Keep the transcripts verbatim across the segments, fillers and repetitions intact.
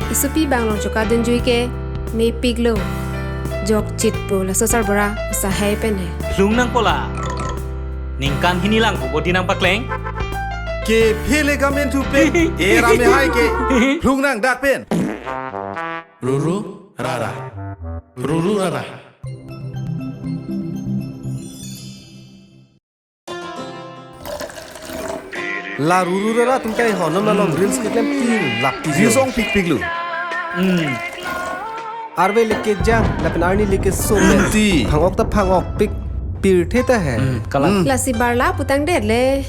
Isopi bang long choka dunjui ke mepiklo. Jokchit pu laso sarbura Osa Hai pen he. Lhung nangpo la. Ningkan hini lang pu bodi nangpakleng. Ke phele gamen thupe. Era me hai ke. Lhung nang dak pen. Ruru rara. Ruru rara. La ruru rara atum ta honom na long reels keklem tin lap ti. Views ong pikpik lo. Hmm. Arve leke jang, lapen arni leke so. Hmm, ti. Phangok ta phangok pik pirthe ta he. Hmm, kalang. Hmm. Lasi barla putang det le.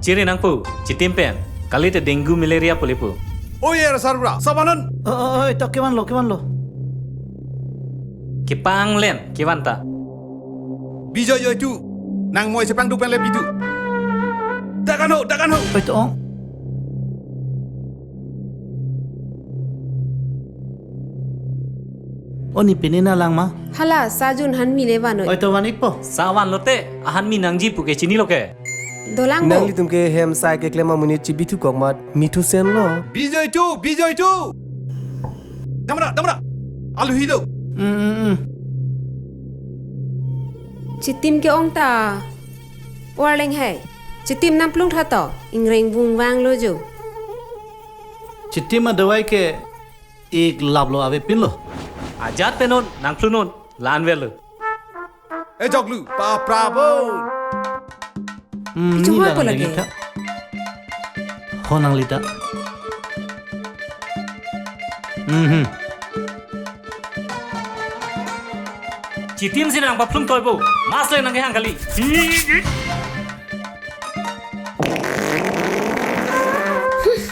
Chiri nangpu, chitim pen. Kalite dengue malaria pulipu. Oi, er sarbura, sabanan. Oi, oi, oi, to kevan lo, kevan lo. Kepanglen, kevan ta. Bijoy joi tu. Nang moi chepangduk pen le pitu. Dakan ho, dakan ho. Oi to. Oni pini na lang ma? Hala, sajun hanmi le van oi. Oi to van ikpo. Savan lote, ahanmi nangji pu ke chinilo ke. Dolang bo. Nanglitum ke hem sai keklem amonit chibithu kok mat mithu sen lo. Bijoy tu, bijoy tu. Damra, damra. Alu hilo. Mm, mm, mm. Chitim ke-ong ta. Warleng hai. Chitim nangplung tha to. Ingreng vung vang lo jo. Chitim adawai ke ik lap lo ave pin lo. Ajat penon, nangplung non. Lan vel lo. Eh, joklu, pa prabon. Hmm, ichung ni hoi lang po lagi. Dengit ta. Ho nangli ta. Mhm. Chitim si nangpaplung toi bo. Mas le nangkehang kali.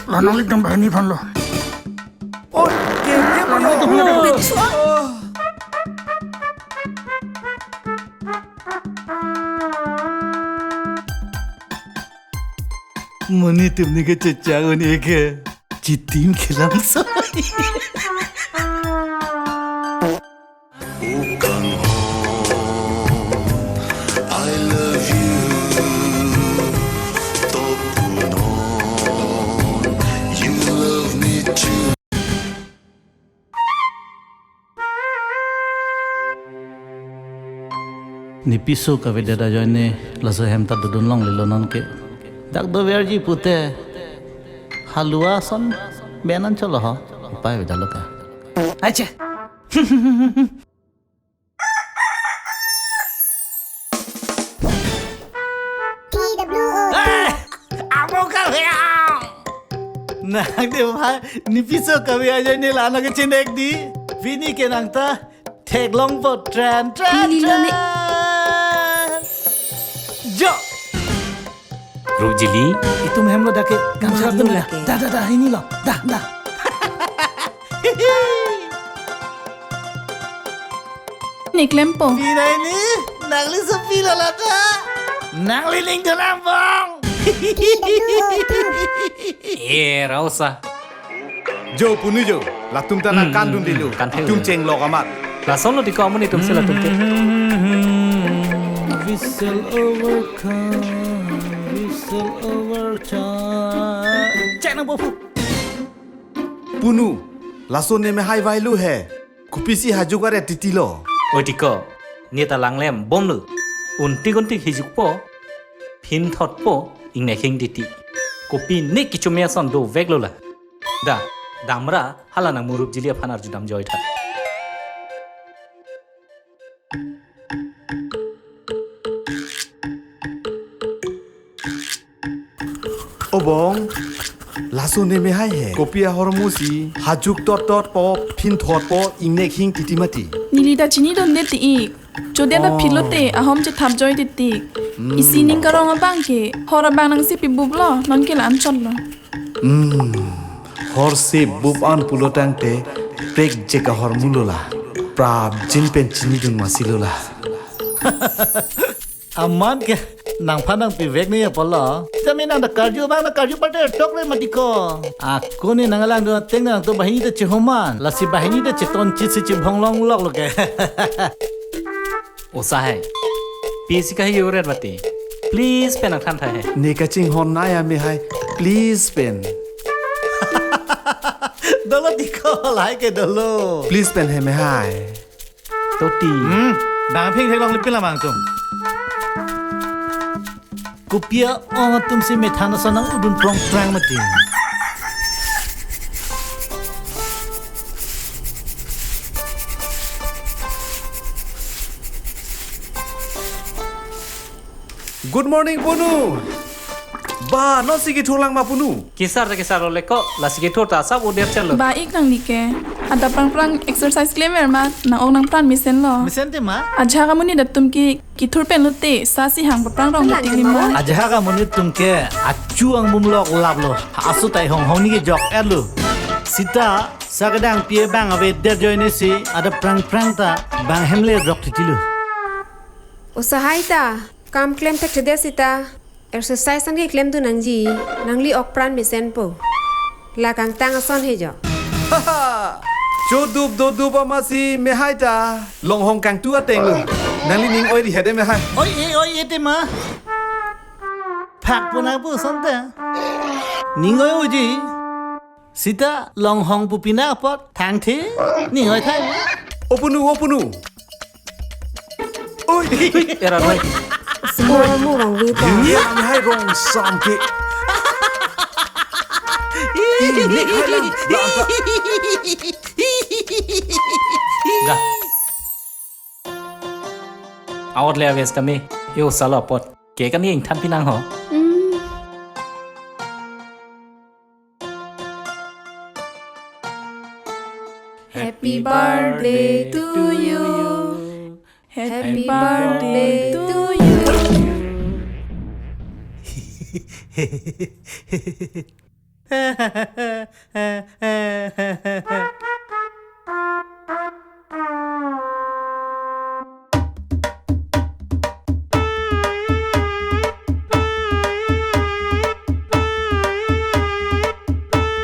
La nanglitum banghini aphan lo. Oi, ke, ke, yo. Monit atum ni kechechak un-e ke. Chitim kelang so. O Kanghon, I love you. To punon, you love me too. Ne piso kavedet ajoine laso hem ta dodun longlelo non ke. Dak doverji pute halua ason benan cholo ho. Upai vedetlo ka. Ache. T W O T. Eh! Amo ka bhaiya! Nang de bhai, ne piso kave ajoine la nangkechindek di. Pini ke nang ta theklongpo tren tren. Pini lo ne. Tren. Jo. Rujili. Itum hem lo dak ke. Gamsa. Manu tum lo lake. Da, da, da, hini lo. Da, da. Ne klempo. Pinai ni, nangli sopi lo lata. Nangli ning tu nang bong. Eh, rausa. Jo punu jo, latum ta nang. Hmm, kandun hmm, dilo. Hmm, kan thek. Tum chenglok amat. Lason lo tiko amun itum si latum ke. Whistle over ka, whistle over cha. Cek nang bofu. Punu, laso ne me hai vai lu he. Kopisi hajuk are titi lo. Oi tiko, ne ta langlem bom lu. Untik untik hijukpo, phinthotpo, ingnek hing titi. Kopi ne kichumya ason dovek lo la. Da, damra, hala nang murup jili aphan arju dam joi tha. O bong, laso ne me hai he. Kopi ahormu si, hajuk tot tot po, phinthot po, ingnek hing titi mati. Neli ta chinidunde ti ik. Chodet ta. Oh. Philo te, ahom chethap joi titi. Hmm. Isi ning karong abang ke, hor abang nangsi pibup lo, non ke la anchot lo. Hmm. Hor si bup an pulo tangte, prek jeka hormu lo la. Prapjin pen chinidun masi lo la. Aman ke nangphan nangpivek ni apotlo. Jami nang da karju abang nang karju parte tok re mati ko. Ako ni nang alang dun ateng nang to banghini ta chehoman. Lasi banghini ta chetonchit si chebhong longlok lo ke. Osa hai. Pisi kahi uret mati. Please pen nangthan thai he. Ne kachinghon nai amehai. Please pen. Dolo tiko, lahai ke dolo. Please pen he mehai. Toti. Hmm, bang phing theklong lipin la bang tum. Kopi a-ong atum si methan ason nang-udun prong prang mati. Good morning, punu. Ba, non si kethur lang ma, punu? Kesar ta kesar lo leko, lasi kethur ta sab oder chalo. Ba ik nangli ke. Adap prang prang exercise klemmer ma, nang-ong nangpran mesenlo. Mesen te ma? Ajahak amonit atum ke kethur pen lote, sa si hang paprang rong Lang patik ni ma. Ajahak amonit atum ke achu angbumlok laplo. Aso tai hong hong ni kejok erlo. Sita, sa kedang pie bang ave der joine si, adap prang prang ta bang hem le rok titilo. O sahai ta, kam klem thekthedet sita. Exercise an ke klemdun nangji, nangli ok pran mesenpo. La kangtang ason he jo. Haha! Chodup dodup amatsi mehai ta longhong kangtu ateng lo. Nangli ning oi ri hede mehai. Oi e, oi e te ma. Phak puna pu son ta. Ning oi uji. Sita longhong pu pina apot thangthe ning oi thai. O punu, o punu. Oi, oi, era noi. Semua mu rong vita. Ini yang hai rong sampai. Ini hai lang, lang ta. Dah. Awat le aves kami. Yo salo apot. Ke kami ingthan pinang ho. Hmm. Happy birthday to you. Happy birthday to you.